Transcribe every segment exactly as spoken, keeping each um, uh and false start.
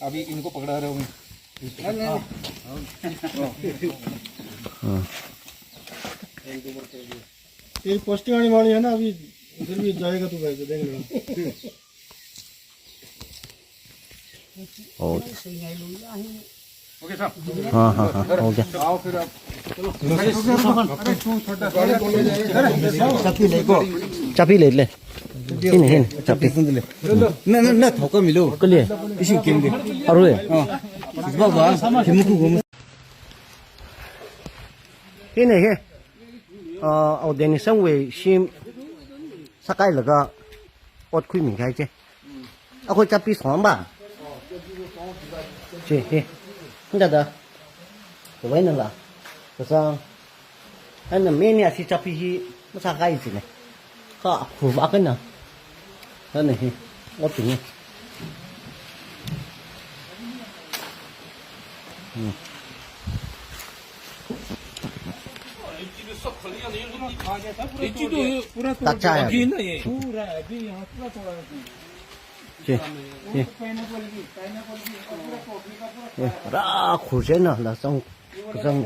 अभी इनको पकड़ा रहे हो। नहीं, नहीं, नहीं। हाँ। तेरी पोस्टिंग आने वाली है ना, अभी उधर भी जाएगा तू, भाई, तो देख लेना। ओ। ओके साहब। हाँ, हाँ, हाँ, हो गया। आओ फिर आप। चलो। अरे, तू छोटा। चाबी लेले। हिन, हिन, चाबी। ना, ना, ना, थोका मिलो। कलिए। इसी गेम दे। अरुए। हाँ। इस बाबा, हिमुकु घूम। हिन, हिन। अ, और देनी संग वे shim sakailaga ot khuimikahai chi. Akhoi chapi song ba. Chi, hi. Hunda da. Kawai nala. Kasang. Ana meni ashi chapi hi masakai chi ne. Ka khu ba kana. Ana hi. Ot ni. Hmm. ये चीज़ तो सब खा गया था, पूरा तोड़ दिया। कच्चा है अभी। अभी ना ये। पूरा, अभी यहाँ पूरा तोड़ा है उसने। जी, जी। वो तो pineapple भी, pineapple भी, और पूरा तोड़ने का पूरा ये, रा खुजे ना, लसंग, लसंग।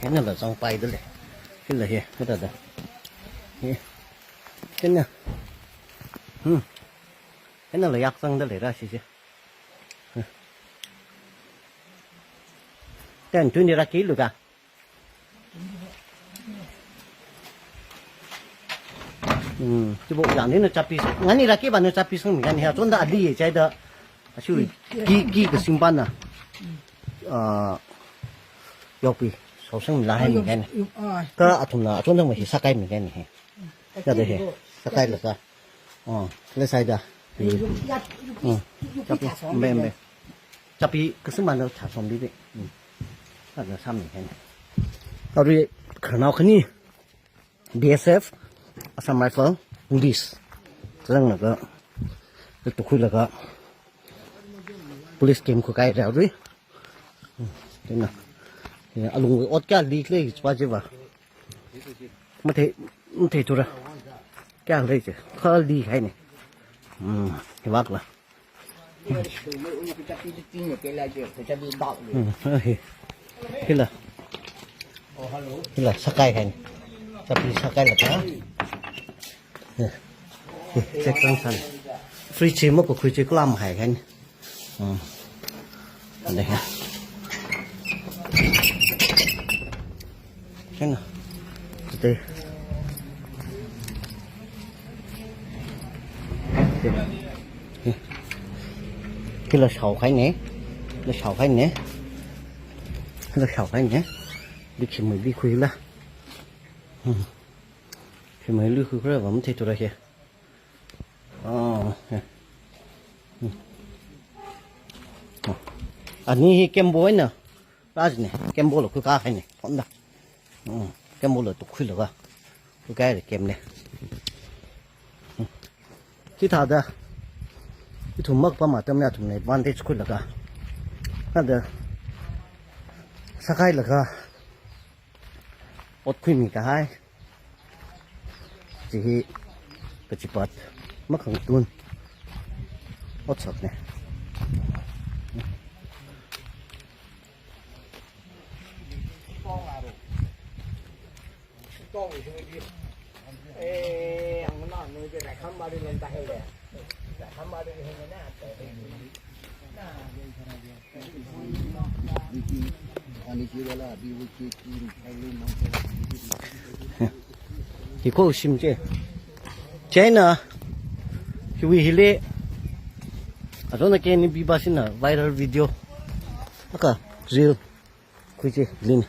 Hina la zangpaida lei. Hila hi, hithāda. Hi. Hina. Hmm. Hina la yak zangda leira shi shi. Hmm. Ten twenty raki luka. Hmm, chibo yang ni na chapi, ngani raki ba na chapi sangmi ngani ha, chonda ali ye chai da, ashu ki, ki ka singpa na, ah, yopi, so sangmi la hai mi ngani. Ka athumna, chonda ma hi sakaimi ngani hi. Ya de hi, sakailaga. Oh, le sai da. Hmm. Chapi, mbe, mbe. Chapi kasing mana cha som di de. Hmm. Ada sami kan. Kari khanao khani. B S F, Assam Rifle, Police. Zanglaga, tukhuilaga, Police camp khuikai rauri. Hmm, ina. Ya, alung ot kya li kle chwa chiva. Mathei, mathei tura. Kya lei chi. Kha li hai ni. Hmm, hi vak la. Hmm, hi. Hila. Hila, sakai hai ni. Chapi sakailaga. Hi. Hi, check tang san. Free chi mo ko khui chi klam hai hai ni. Hmm. Ada ya. Hina. Today. Hila shao khai ne. Hila shao khai ne. Hila shao khai ne. Di khi mui di khui la. Hmm. Khi mui di khui khui la, bam the tu ra he. Oh, he. Hmm. Oh. Ani hi kembo na. Raj ne, kembo lo khuika hai ne. Honda. Hmm. Kembo lo tukhuilaga. Khuikai le kem ne. Hmm. Chithāda. Ithum makpa matam ya thum ne advantage khuilaga. Hāda. Sakailaga. Ot khuimikahai. Chi hi kachipat makhangtun otsak ne. Hi ko shim che. China. Hiwui hili. Azona ke ni biba sina viral video. Aka reel. Khui che, lin.